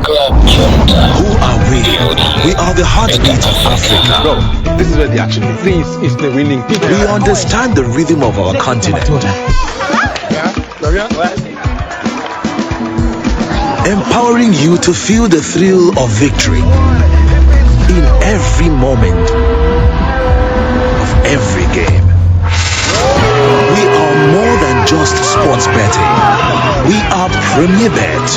Club Junta. Who are we? We are the heartbeat of Africa. Bro, this is where the action is. This is the winning ticket. We understand the rhythm of our continent. Empowering you to feel the thrill of victory in every moment of every game. We are more than just sports betting. We are Premier Bet.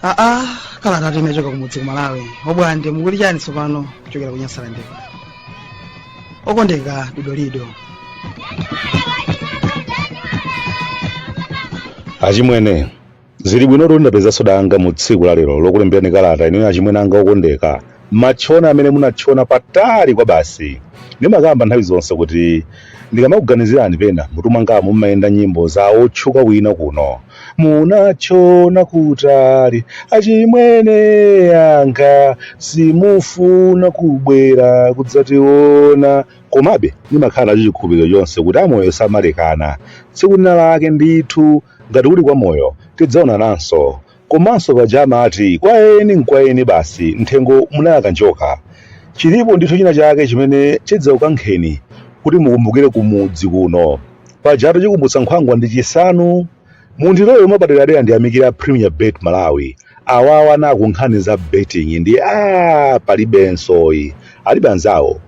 Aa, kalata inachoka kumudzi ku Malawi. Obwande, mukuti chani tsopano kuchokera ku Nyasaland? Okondeka Dodolido. Achimwene, zili bwino kuti ndapezanso danga mu tsiku la lero lokulemberani kalata inuyo achimwene anga okondeka, matchona amene munatchona patali kwa basi. Ndimakamba nthawi zonse kuti ndikamakuganizirani pena mutu mwangamu mumayenda nyimbo za otchuka wina kuno. Munatchona kutali achimwene anga, simufuna kubwera kudzationa. Komabe ndimakhala nacho chikhulupiriro chonse kuti amoyo samalekana. Tsiku lina lake ndithu ngati kuli kwa moyo tidzaonananso. Komanso paja amati kwa eni nkwa eni basi, mthengo munayaka njoka. Chilipo ndithu china chake chimene chidzakukankheni kuti mukumbukire kumudzi kuno. Pajatu chikumbutsa nkhwangwa ndi chisanu. Mundilole mwapaderadera ndiyamikire a Premier Bet Malawi. Awawa na kunkhani za betting ndi palibensoyi. Alibe anzawo.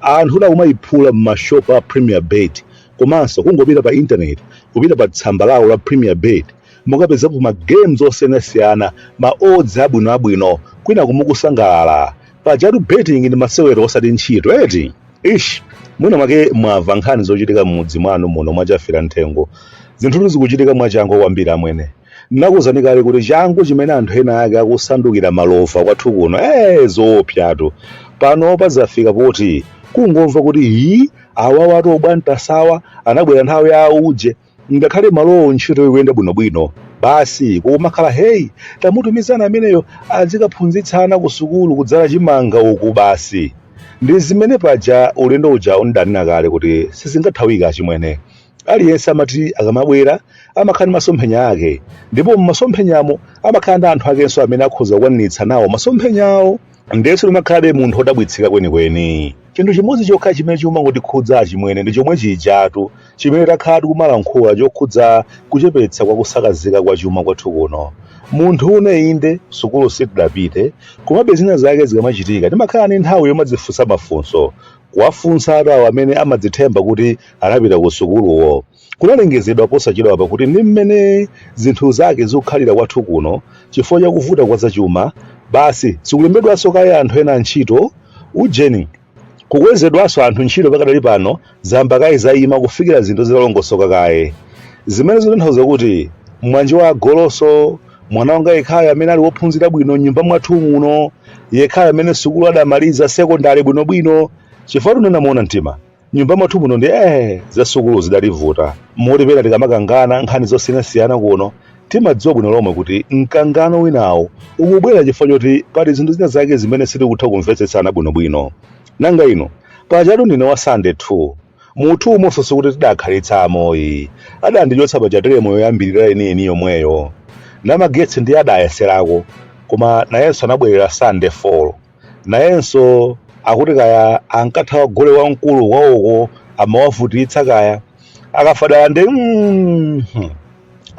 Anthu akumayiphula m'mashopu a Premier Bet komanso kungopita pa internet, kupita pa tsamba lawo la Premier Bet, mukapezapo ma games osiyanasiyana, ma odds abwinoabwino, kwina kumukusangalala. Pajatu betting ndi masewero osati ntchito eti? Ish, mwina mwake mwamva nkhani zochitika m'mudzi mwanu muno mwachafira mthengo. Zinthutu zikuchitika mwachangu kwambiri amwene. Ndinakuwuzani kale kuti changu chimene anthu ena ake akusandukira malova kwathu kuno, zoopsatu. Pano pazafika poti kungomva kuti hi awawatu obwantasawa anabwera nthawi ya uje, ngakhale malowo ntchito ikuyenda bwinobwino, basi kumakhala heyi, tamutumizana ameneyo azikaphunzitsana ku sukulu kudzala chimanga uku basi. Ndi zimene paja ulendo uja undanena kale kuti sizingathawika achimwene. Aliyense amati akamabwera amakhala ndi masomphenya ake, ndipo m'masomphenyamo amakhala ndi anthu akenso amene akhoza kukwaniritsa nawo masomphenyawo. Ndiye ndimakhalabe munthu wodabwitsika kwenikweni. Chinthu chimodzi chokha chimene chimangotikhudza achimwene ndi chomwe chijatu chimene takhala tikumalankhula chokhudza kuchepetsa kwa kusakazika kwa chuma kwathu kuno. Munthu une inde sukulu sitidapite, komabe zina zake zikamachitika timakhala ndi nthawi yomadzifunsa mafunso, kuwafunsa atawo amene amadzithemba kuti anapita ku sukuluwo. Kunalengezedwa posachedwapa kuti ndi mmene zinthu zake zikukhalira kwathu kuno chifukwa cha kuvuta kwa zachuma, basi sikulembedwanso kaye anthu ena ntchito, ujeni kukwezedwanso anthu ntchito pakadali pano zayamba kaye zayima kufikira zinthu zitalongosoka kaye. Zimene zikutanthauza kuti mwanje wa agoloso, mwana wanga yekhayo amene ali wophunzira bwino m'nyumba mwathu muno, yekhayo amene sukulu adamaliza sekondari bwinobwino, chifukwa tunena moona mtima nyumba mwathu muno ndi za sukulu zidativuta moti pena tikamakangana nkhani zosiyanasiyana kuno timadziwa bwino lomwe kuti mkangano winawo ukubwera chifukwa choti pali zinthu zina zake zimene sitikutha kumvetsetsana bwinobwino. Nanga inu, pajatu ndine wa Sunday 2 mu 2 monso sikuti tidakhalitsa amoyi, adandichotsa paja teremu yoyambirira yeniyeni yomweyo. Namagetsi ndiye adayeserako koma nayenso anabwerera Sunday 4. Nayenso akuti kaya ankathawa gule wamkulu kwawoko amawavutitsa kaya akafadala ndi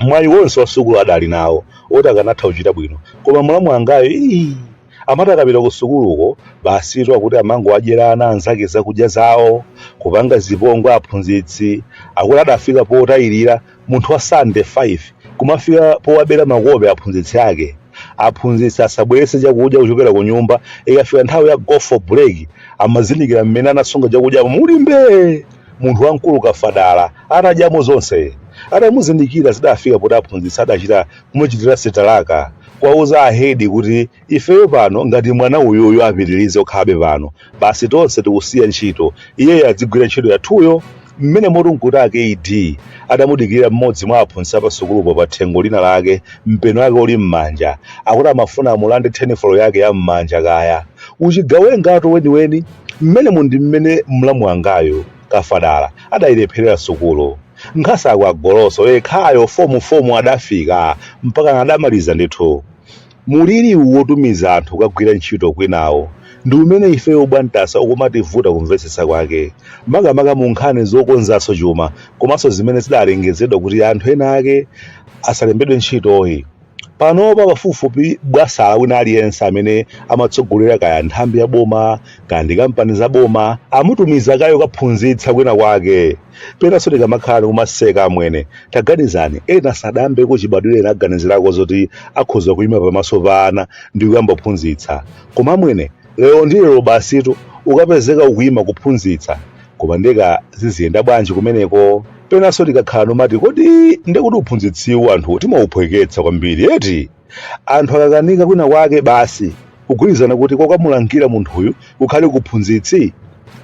mwayi wonse wa sukulu adali nawo oti akanatha kuchita bwino, koma mlamu wangayo ii Amati akapita ku sukuluko basitu akuti amangowadyera ana anzake zakudya zawo, kupanga zipongwe aphunzitsi. Akuti adafika potayirira munthu wa sande 5 kumafika powabera makope aphunzitsi ake. Aphunzitsi asabweretse chakudya kuchokera ku nyumba, ikafika nthawi ya go for break amazindikira mmene anasunga chakudya muli mbee! Munthu wamkulu kafadala atadyamo zonse. Atamuzindikira zidafika poti aphunzitsi adachita kumuchitira sitalaka, kuwauza ahedi kuti ifeyo pano ngati mwana uyuyu apitirize kukhalabe pano basi tonse tikusiya ntchito, iyeyo adzigwira ntchito yathuyo. Mmenemotu nkuti a KD atamudikirira mmodzi mwa aphunzitsi apasukulupo pa thengo lina lake mpeni wake uli mmanja, akuti amafuna amulande thenifolo yake ya mmanja kaya. Uchigawengatu weniweni. Mmenemu ndi mmene mlamu wangayu, Kafadala, adayilepherera sukulu. Nkhasako agoloso yekhayo fomu adafika mpakana adamaliza ndithu. Muliri uwu wotumiza anthu kukagwira ntchito kwinawu ndi umene ifeyo Bwantasa ukumativuta kumvetsetsa kwake, makamaka mu nkhani zokonzanso chuma komanso zimene zidalengezedwa kuti anthu ena ake asalembedwe ntchitoyi. Panopa pafupifupi bwasala wina aliyense amene amatsogolera kaya nthambi ya boma kaya ndi kampani za boma amutumiza kaye kukaphunzitsa kwina kwake. Penanso tikamakhala ndikumaseka amwene, taganizani, ena sadayambeko chibadwireni aganizirako zoti akhoza kuima pamaso pa ana ndi kuyamba kuphunzitsa. Koma amwene, lero ndi lero basitu ukapezeka ukuima kuphunzitsa. Koma ndiye kaya ziziyenda bwanji kumeneko? Penanso tikakhala nomati kodi ndekuti uphunzitsiwu anthu timauphweketsa kwambiri eti? Anthu akakanika kwina kwake basi kugwirizana kuti kokamulangira munthuyu kukhale kuphunzitsi?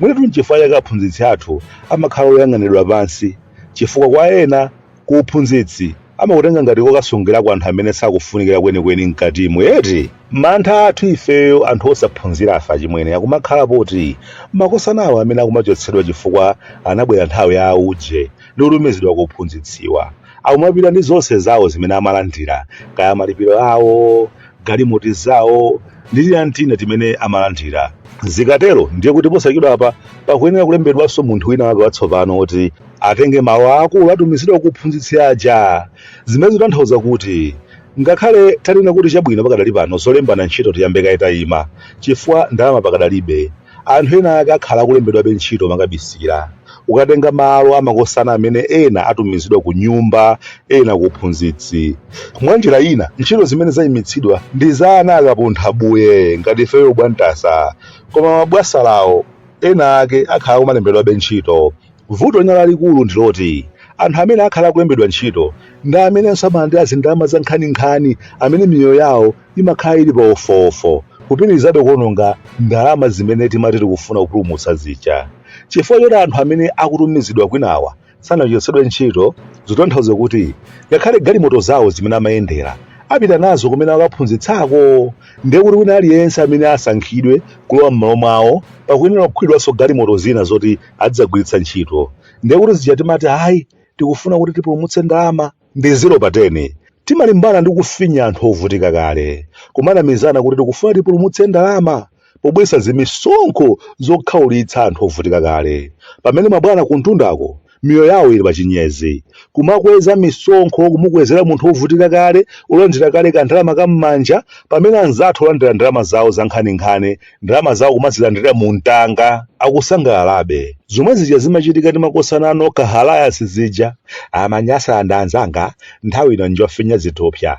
Mwinatu nchifukwa chake aphunzitsi athu amakhala oyang'aniridwa pansi chifukwa kwa ena ku uphunzitsi amakutenga ngati kokasungirako anthu amene sakufunikira kwenikweni mkatimu eti? Mantha athu ifeyo anthu osaphunzirafe achimwene akumakhala poti makosanawo amene akumachotsedwa chifukwa anabwera nthawi ya auje ndi kutumizidwa ku uphunzitsiwa akumapita ndi zonse zawo zimene amalandira kaya malipiro awo galimoti zawo ndi tina tina timene amalandira. Zikatero ndiye kuti posachedwapa pakuyenera kulembedwanso munthu wina wake watsopano woti atenge malo aakulu atumizidwa ku uphunzitsi aja. Zimene zikutanthauza kuti ngakhale tanena kuti chabwino pakadali pano zolembana ntchito tiyambe kaye tayima chifukwa ndalama pakadalibe, anthu ena ake akhala akulembedwabe ntchito makabisira kukatenga malo a makosana amene ena atumizidwa ku nyumba ena ku uphunzitsi. Mwa njira ina, ntchito zimene zaimitsidwa ndi za ana akapuntha buye ngati ifeyo Bwantasa, koma mabwasalawo ena ake akhala akumalembedwabe ntchito. Vuto lina lalikulu ndi loti anthu amene akhala akulembedwa ntchito ndi amenenso amalandira zindalama za nkhaninkhani amene miyoyo yawo imakhala ili pa ofofo kupitirizabe kuononga ndalama zimene timati tikufuna kupulumutsa zija. Chifukwa choti anthu amene akutumizidwa kwinawa sanachotsedwe ntchito zikutanthauza kuti ngakhale galimoto zawo zimene amayendera apita nazo kumene akaphunzitsako ndiye kuti wina aliyense amene asankhidwe kulowa m'malo mwawo pakuyenera kugulidwanso galimoto zina zoti adzagwiritsa ntchito ndiye kuti zija timati ayi tikufuna kuti tipulumutse ndalama ndi 0 pa 10 timalimbana ndi kufinya anthu ovutika kale kumanamizana kuti tikufuna tipulumutse ndalama pobweretsa zimisonkho zokhaulitsa anthu ovutika kale pamene mabwana kuntundako miyoyo yawo ili pachinyezi kumakweza misonkho kumukwezera munthu wovutika kale olandira kale kandalama kam'manja pamene anzathu olandira ndalama zawo za nkhaninkhani ndalama zawo kumazilandira mu mtanga akusangalalabe zomwe zija zimachitika ndi makosana a Nokha Alliance zija amanyasa anzanga nthawi ino njofinya zithupsa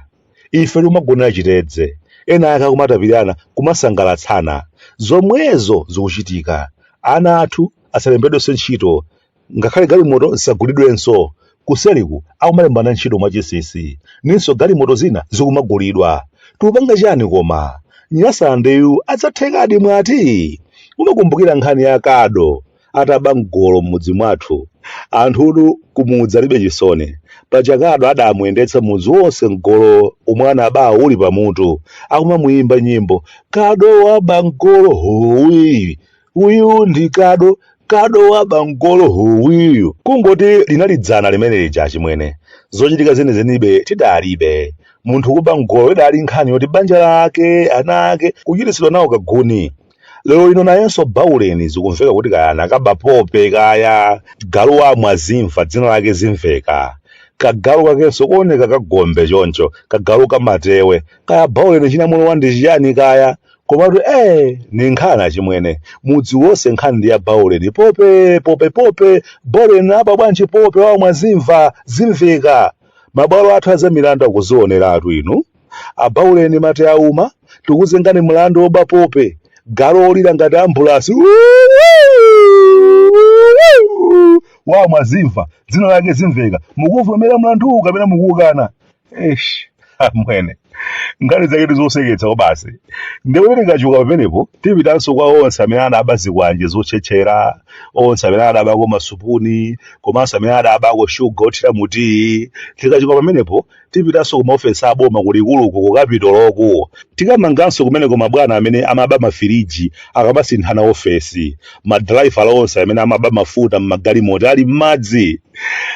ife tikumagonera chitedze ena ake akumatapirana kumasangalatsana zomwezo zikuchitika ana athu asalembedwenso ntchito Ngakhale galimoto zisagulidwenso, kuseliku akumalembana ntchito mwachinsinsi, ninso galimoto zina zikumagulidwa. Tikupanga chani koma? Nyasalandeyu adzathekadi mwati? Mumakumbukira nkhani ya Kado ataba mgolo m'mudzi mwathu? Anthutu kumudzi alibe chisoni. Paja Kado adamuyendetsa mudzi wonse mgolo omwe anabawo uli pamutu, akumamuyimba nyimbo, Kado waba mgolo howi! Uyu ndi Kado, Kado waba mgolo huwiyu. Kungoti linali dzana limene lija achimwene. Zochitika zenizenibe tidalibe. Munthu kuba mgolo idali nkhani yoti banja lake, ana ake kuchititsidwa nawo kaguni. Lero lino nayenso Bauleni zikumveka kuti kaya anakaba pope kaya galu wa Mwazimva dzina lake Zimveka. Kagalu kakenso kooneka kagombe choncho, kagalu kamatewe. Kaya Bauleni chinamulowa ndi chiyani kaya. Komatu ni nkhani achimwene, mudzi wonse nkhani ndi ya Bauleni. Pope pope pope Bauleni aba bwanji pope wawo mwazimva zimveka. Mabwalo athu azamilandu akuzioneratu inu. Abauleni mate auma, tikuzengani mlandu woba pope, galu olira ngati ambulasi. Wawo mwazimva, dzina lake zimveka. Mukuvomera mlanduwu kapena mukukana? Eish, amwene nkhani zake ndizoseketsa kwabasi. Ndipo tikachoka pamenepo tipitanso kwa onse amene adaba zikwanje zotchetchera, onse amene adabako masupuni, komanso amene adabako shuga othira mu tiyi. Tikachoka pamenepo tipitanso ku maofesi aboma kulikuluku ku kapitoloku. Tikamanganso kumeneko mabwana amene amaba mafiriji akamasinthana ofesi, madraivala onse amene amaba mafuta m'magalimoto ali m'madzi.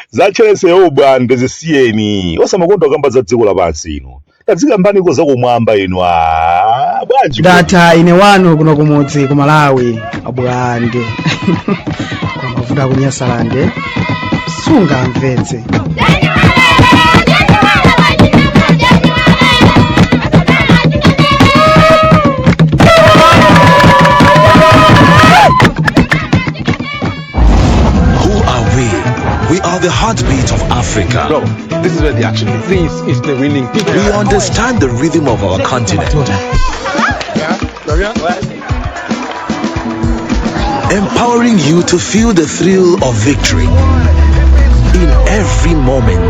Zatchereseyo ubwande zisiyeni, osamakonda kukamba za dziko lapansi inu. Tadzikambaniko zakumwamba inu aa bwanji kodi? Ndatha ine wanu kuno kumudzi ku Malawi abwande kwa mavuto akunyasalande sungamvetse. Who are we? We are the heartbeat of Africa. Bro, this is where the action is. This is the winning ticket. We understand the rhythm of our continent. Empowering you to feel the thrill of victory in every moment